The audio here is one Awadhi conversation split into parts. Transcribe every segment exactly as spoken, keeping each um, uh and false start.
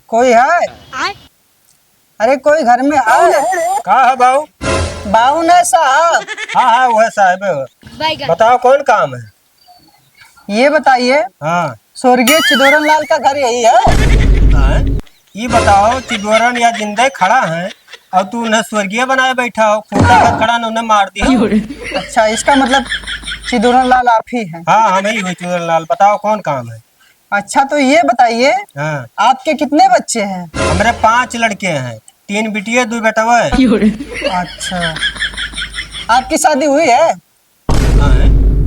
कोई है? अरे, कोई घर में है? का है बाऊ? बाऊ नहीं साहब। हाँ, हाँ, वह साहब है। बताओ, कौन काम है? ये बताइए, हाँ। स्वर्गीय चिदोरन लाल का घर यही है? हाँ। ये बताओ, चिदोरन या जिंदे खड़ा है और तू उन्हें स्वर्गीय बनाए बैठा हो, खूंटा का खड़ा ने उन्हें मार दिया। अच्छा, इसका मतलब चिदोरन लाल आप ही हैं? हाँ, हम ही हुए चिदोरन लाल। बताओ, कौन काम है? अच्छा, तो ये बताइए, हाँ। आपके कितने बच्चे हैं? हमरे पांच लड़के हैं, तीन बिटिया, दो बेटवा है। अच्छा, आपकी शादी हुई है? हाँ,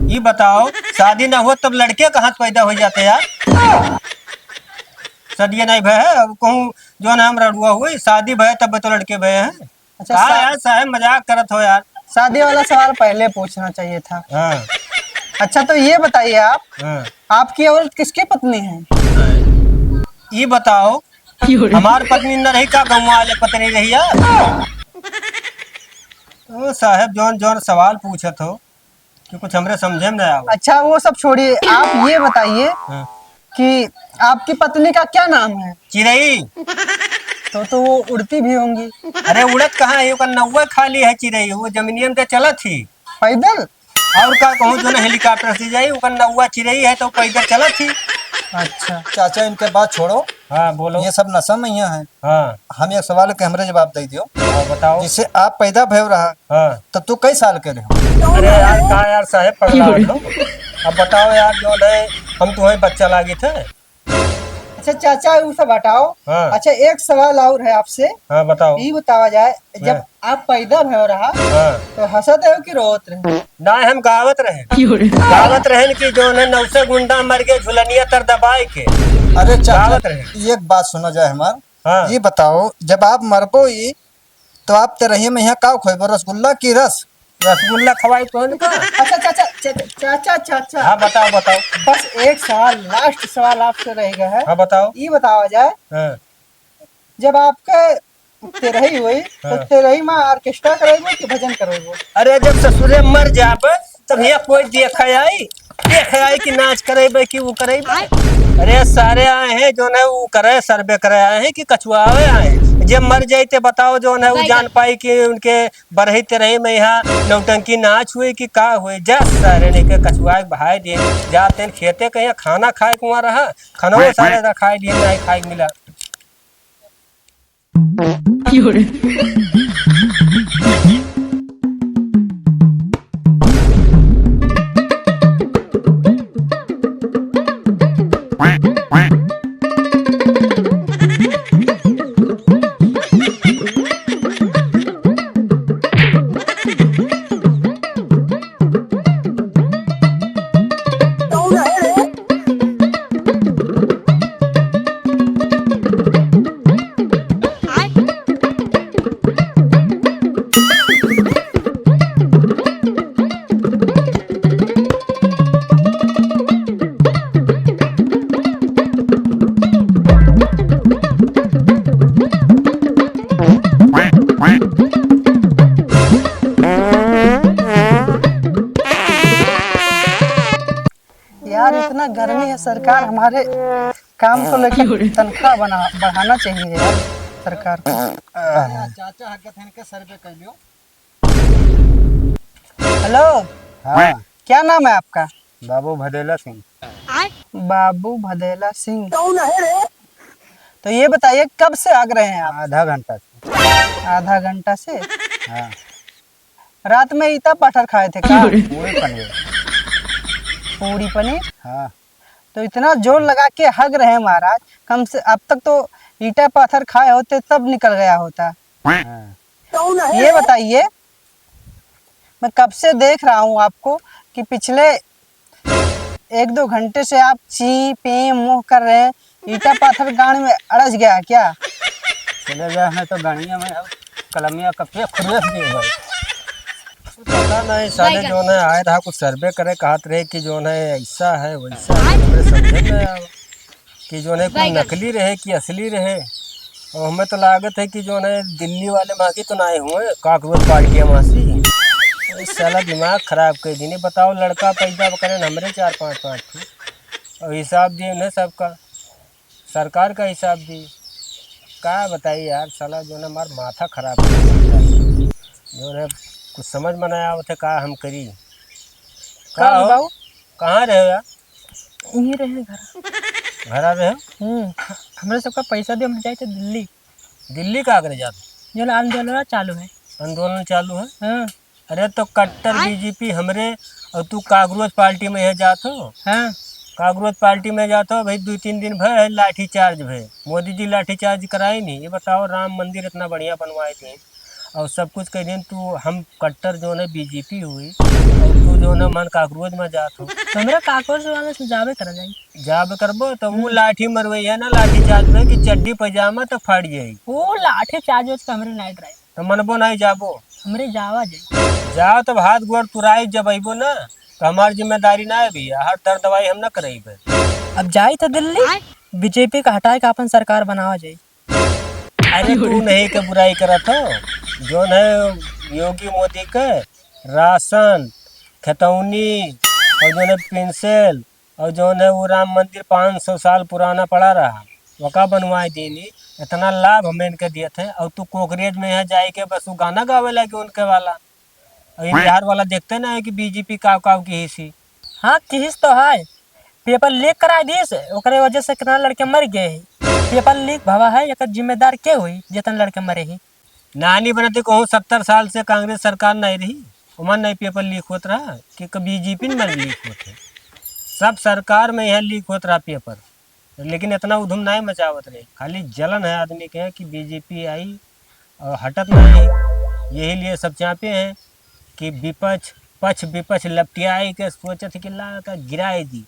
ये बताओ, शादी ना हो तब लड़के कहाँ से पैदा हो जाते यार? शादी नहीं भय है, अब कहूँ जो ना हम रड़ुआ हुई, शादी भय तब तो लड़के भय हैं। अच्छा, का सा- यार साहब, मजाक करत हो यार। शादी वाला सवाल पहले पूछना चाहिए था। हाँ। अच्छा, तो ये बताइए आप, हाँ। आपकी औरत किसकी पत्नी है? ये बताओ, हमार पत्नी न रही का, गौवा वाले पत्नी रही यार? ओ साहब, जौन जौन सवाल पूछत हो कि कुछ हमरे समझे में ना आवे। अच्छा, वो सब छोड़िए, आप ये बताइए हाँ। कि आपकी पत्नी का क्या नाम है? चिरई। तो, तो वो उड़ती भी होंगी। अरे, उड़त कहाँ है, ओकर नौवा खाली है चिरई, वो जमीनियन पे चलत ही। पैदल? और का कहूँ, जो ना हेलीकॉप्टर से जाई, ओकर नौवा चिरई है तो पैदल चलत ही। अच्छा। चाचा, इनके बात छोड़ो। हाँ, बोलो। ये सब नशा में यहाँ है। हाँ। हम एक सवाल के हमरे जवाब दे दियो। हाँ, बताओ। जैसे आप पैदा भय रहा, हाँ। तो तू कई साल के रहे हो? अरे यार, का यार साहेब, पगला हो? अब बताओ यार, जो है, हम तुम्हें बच्चा लागित है। अच्छा चाचा, वो सब हटाओ। हाँ। अच्छा, एक सवाल और है आपसे। हाँ, बताओ। ये बतावा जाए, जब हाँ। आप पैदा भय रहा, हाँ। तो हंसत रहे कि रोत रहे? ना, हम गावत रहे। गावत रहे कि जो है नौ सौ गुंडा मर गए झुलनिया तर दबाए के। अरे चाचा, गावत रहे। एक बात सुनो जाए हमार। हाँ। ये बताओ, जब आप मरबो ही, तो आप तेरही में यहाँ का खोइबो, रसगुल्ला की रस? रसगुल्ला खवाई तो इनका। अच्छा, चाचा, चाचा, चाचा, चाचा। हाँ, बताओ, बताओ। बस एक सवाल, last सवाल आपसे रह गया है। हाँ, बताओ। ये बतावा जाए, हाँ। जब आपके तेरही हुई, तो हाँ। तेरही में orchestra करेबो कि भजन करेबो? अरे, जब ससुरे मर जाबे, तब यहाँ कोई देखे आई, देखे आई कि नाच करेबे कि वो करेबे? अरे, सारे आए हैं, जो है वो करे, सर्वे करे आए हैं कि कछुआवे आए हैं? जब मर जाई, ते बताओ, जो है वो जान पाई कि उनके बरही तेरही में यहाँ नौटंकी नाच हुई कि का हुई? जा सारे ने के कछुआ के बहाय दिए, जाते हैं खेते कहीं खाना खाए के वहाँ रहा, खाना वो सारे रखाए दिए, नहीं खाए के मिला। यार, इतना गर्मी है, सरकार हमारे काम को लेकर तनख्वाह बना, बढ़ाना चाहिए यार सरकार को। चाचा हक गए थे इनके सर्वे कर लियो। हेलो। हाँ। क्या नाम है आपका? बाबू भदेला सिंह। बाबू भदेला सिंह। कौन है रे? तो ये बताइए, कब से हग रहे हैं आप? आधा घंटा से। आधा घंटा से? हाँ। रात में ईटा पत्थर खाए थे का? पूरी पनीर। पूरी पनीर? हाँ। तो इतना जोर लगा के हग रहे हैं महाराज, कम से, अब तक तो ईटा पत्थर खाए होते तब निकल गया होता। हाँ। ये बताइए, मैं कब से देख रहा हूँ आपको कि पिछले एक दो घंटे से आप ची पी मुँह कर रहे हैं, ईटा पत्थर गांड में अड़स गया क्या? चले गए हैं तो गाड़िया में अब कलमिया का पे खुरस दिए भाई। पता नहीं, साले जो है आए रहा कुछ सर्वे करे, कहत रहे कि जो है ऐसा है वैसा है, हमरे समझे में आवा कि जो है कोई नकली रहे कि असली रहे। और हमें तो लागत है कि जो है दिल्ली वाले माँ की तो ना आए हुए, काकरोच पार्टी है माँ सी। इस साला दिमाग खराब कर दी। नहीं बताओ, लड़का पैदा करें हमरे चार पाँच, पाँच ठो, और हिसाब दिए उन्हें सबका। सरकार का हिसाब दी। का बताई यार, साला जौन हमार माथा खराब कर देता है। जौन है, कुछ समझ में ना आवत है, का हम करी। का का हो? बाबू? कहाँ रहे हो यार? यहीं रहे घर। घरा रहे हो? हम्म, हमरे सबका पैसा दे, हम जाए थे दिल्ली। दिल्ली का करे जात? जौन आंदोलन चालू है। आंदोलन चालू है? हाँ। अरे तो कट्टर आय? बीजेपी हमरे और तू काकरोच पार्टी में है जात हो? हाँ। काकरोच पार्टी में जात हो भाई, दुइ तीन दिन भय है लाठी चार्ज भय। मोदी जी लाठी चार्ज कराए नहीं। ये बताओ, राम मंदिर इतना बढ़िया बनवाए थे और सब कुछ कह दें, तू हम कट्टर जौन है बीजेपी हुई और तू जौन है मन काकरोच में जात हो। तो हमरा काकरोच वाले से जाबे करा जाई। जाबे करबो तो मुँह हम्म। लाठी मरवई है ना, लाठी चार्ज में कि चड्डी पैजामा तो फाड़ जाई। वो लाठी चार्ज का हमरे नाइट ड्राइव। तो मनबो नहीं जाबो। हमरे जावा जाई। जाओ तब हाथ गोड़ तुराई जब अइबो ना, तो हमार जिम्मेदारी ना है भैया, हर दर्द दवाई हम ना करइबे। अब जाई तो दिल्ली, बीजेपी का हटाए का अपन सरकार बनावा जाई। अरे तू नहीं के बुराई करत हो, जौन है योगी मोदी के राशन, खतौनी और जौन है पेंसिल, और जौन है वो राम मंदिर पाँच सौ साल पुराना पड़ा रहा, वका बनवाए दीनी। इतना लाभ हमें इनके दियत है, और तू कोकरेज में यहाँ जाए के बस वो गाना गावे लागे उनके वाला। और ये बिहार वाला देखते ना है कि बीजेपी काव काव की हिस्सी। हाँ, किहिस तो है, पेपर लीक कराए दीस, ओकरे वजह से कितना लड़के मर गए हैं। पेपर लीक भवा है, एकर जिम्मेदार के हुई, जितने लड़के मरे हैं? नानी बनते कहूँ, सत्तर साल से कांग्रेस सरकार नहीं रही, ओमन नहीं पेपर लीक होत रहा कि क-, बीजेपी में लीक होत है। सब सरकार में यहाँ लीक होत रहा पेपर, लेकिन इतना उधुम नहीं मचावत रहे। खाली जलन है आदमी के कि बीजेपी आई और हटत नहीं है। यही लिए सब चापे हैं कि विपक्ष, पक्ष विपक्ष लपटियाई के सोचत है कि ला का गिराए दी।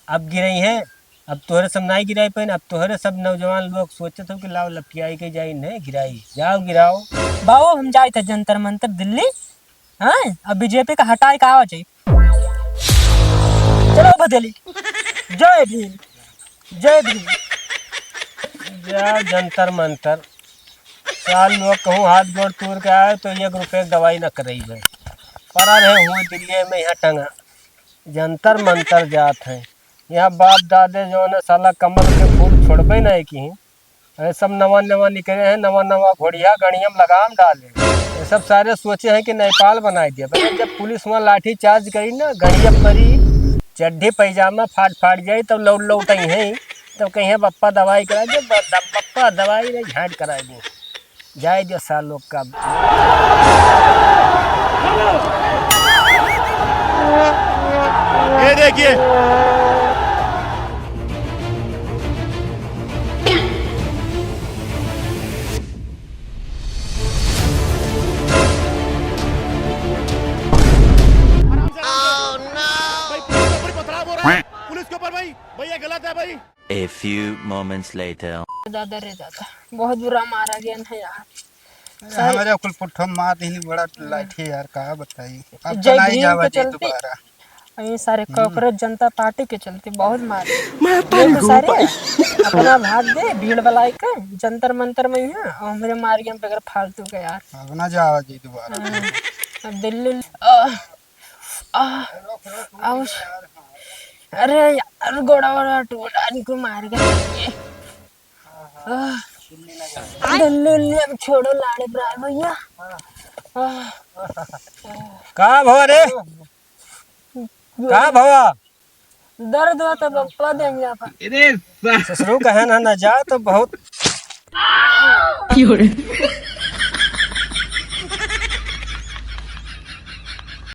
अब गिरई है, अब तोहरे सब नाई गिराई पाइन, अब तोहरे सब नौजवान लोग सोचत हो कि लाओ लपटियाई के जाई, नहीं गिराई, जाओ गिराओ। बाबू, हम जाए थे जंतर मंतर दिल्ली, हाँ, अब बीजेपी का हटाए का आवा जाई। चलो बदेली, जय भीम, जय भीम। जाओ जंतर मंतर, साल लोग कहूँ हाथ गोड़ तोड़ के आए तो एक रुपये की दवाई न करई है। पड़ा रहे हुए दिल्ली में यहाँ टंगा। जंतर मंतर जात है। यहाँ बाप दादे जौन है साला कमल के फूल छोड़बे नहीं की। अरे सब नवा नवा निकले हैं, नवा नवा घोड़िया गड़िया में लगाम डाले। ये सब सारे सोचे हैं कि नेपाल बनाए दिया। भैया जब पुलिस वहाँ लाठी चार्ज करी ना, गड़िया परी, चड्ढी पैजामा फाट फाट जाई, तब लौट लौट आई हैं, तब कहीं बप्पा दवाई करा दे, ब-, द-, बप्पा दवाई नहीं, झांट करा दे। जाए दियो सार लोग का। ये देखिए। आराम से, आराम से। भाई, पुलिस के ऊपर पथराव हो रहा है। पुलिस के ऊपर भाई, भैया गलत है भाई। A few moments later. दादा रे दादा, बहुत बुरा मारा गया ना यार। अरे सारे हमारे कुल पुट्ठो मार दीनी, बड़ा लाठी यार, का बताई। अब जय तो नहीं भीम जावा के जी चलते, दोबारा। ये सारे हम्म। कांग्रेस जनता पार्टी के चलते बहुत मारे। मैं ये तो सारे अपना भाग दे, भीड़ बलाई के जंतर मंतर में यहाँ, और हमरे मार गया बगैर फालतू के यार। अब ना जावा जी दोबारा। हाँ, अब दिल्ली, आ, आ, आउश। अरे यार, गोड़ा वोड़ा टूटा, इनको मार के। आ, दिल्ली उल्ली अब छोड़ो, लाड़े बराए भैया। आ, का भवा रे? का भवा? दर्द हुआ तो बप्पा देंगे आप। ससुरो कहे ना, ना जा तो बहुत।